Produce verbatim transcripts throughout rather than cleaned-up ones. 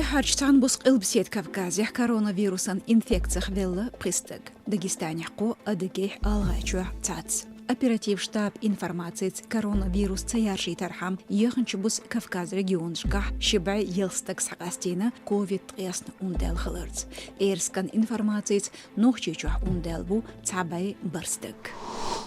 ТӀеххьарчу цхьана буса Къилбаседа Кавказехь коронавирусан инфекцех велла пхи стаг. Дагестанехь кхо, Адыгейхь, ГӀалгӀайчохь цхьацца. Оператив штаб информацица, коронавирус ца яржийтархьама, еханчу буса Кавказ регионашкахь ши бӀе ялх стаг схьакъастийна ковид ткъесна ун даьлла хиларца. Эрскан информацица, Нохчийчохь ун даьлла ву цхьа бӀе бархӀ стаг.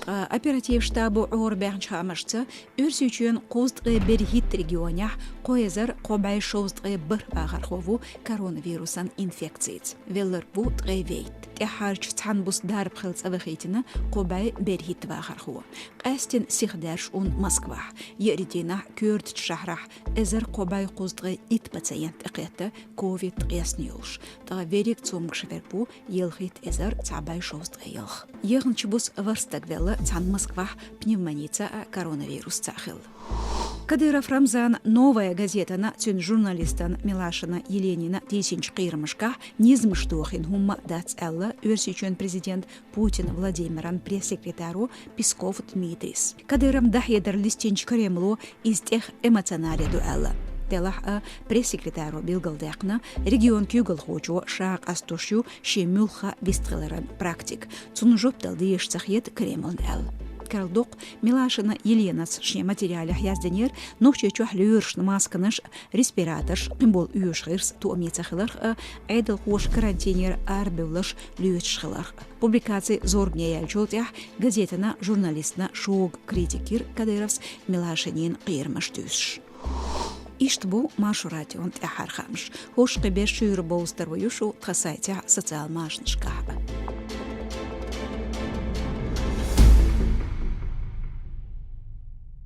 Ткъа оператив штабо Ӏорабаьхначу хаамашца, Оьрсийчоьнан кхузткъе берхӀитта регионехь кхо эзар кхо бӀе шовзткъе бархӀ вахархо ву коронавирусан инфекцица. Велларг ву ткъе вейтта. ТӀеххьарчу цхьана буса дарба хилла цӀа вахийтина кхо бӀе берхӀитта вахархо. Къаьстина сиха даьржа ун Москвахь. Еарин дийнахь коьртачу шахьарахь эзар кхо бӀе кхузткъе итт пациент тӀекхетта ковид ткъесна йолуш. Ткъа верриг цомгуш верг ву ялхитта эзар цхьа бӀе шовзткъе ялх. Еханчу буса ворхӀ стаг велла, цхьана Москвахь пневмоница а, коронавирусца а хилла. Кадыров Рамзана «Новая газетана», цуьнан журналистана Милашина Еленина тийсинчу кхерамашкахь низамаш дохийна хӀумма дац аьлла Оьрсийчоьнан президент Путин Владимиран пресс-секретаро Песков Дмитрис. Кадыровн дӀахьедар листинчу Кремло иза тӀех эмоционале ду аьлла. Делахь а, пресс-секретаро билгалдаьккхина, регионан куьйгалхочо ша къастош ю шен муьлхха вистхиларан практика. Цунна жоп дала дезаш ца хета Кремлна аьлла. Карладоккху, Милашина Еленас шен материалехь яздинера, Нохчийчохь лоьрашна масканаш, респираторш, кхин болу оьшуш гӀирс тоаме ца хиларх а, Ӏедалхоша карантинера арабевлларш лоьцуш хиларх а. Публикаци зорбане яьллачул тӀаьхьа газетана, журналистана шога критика йира Кадыровс Милашинан кхерамаш дуьйцуш. Иштта бу Маршо радион тӀаьххьара хаамаш. ХӀорш кхин берш шуьйра бовза тарло ю шу тхан сайтехь, социал машанашкахь а.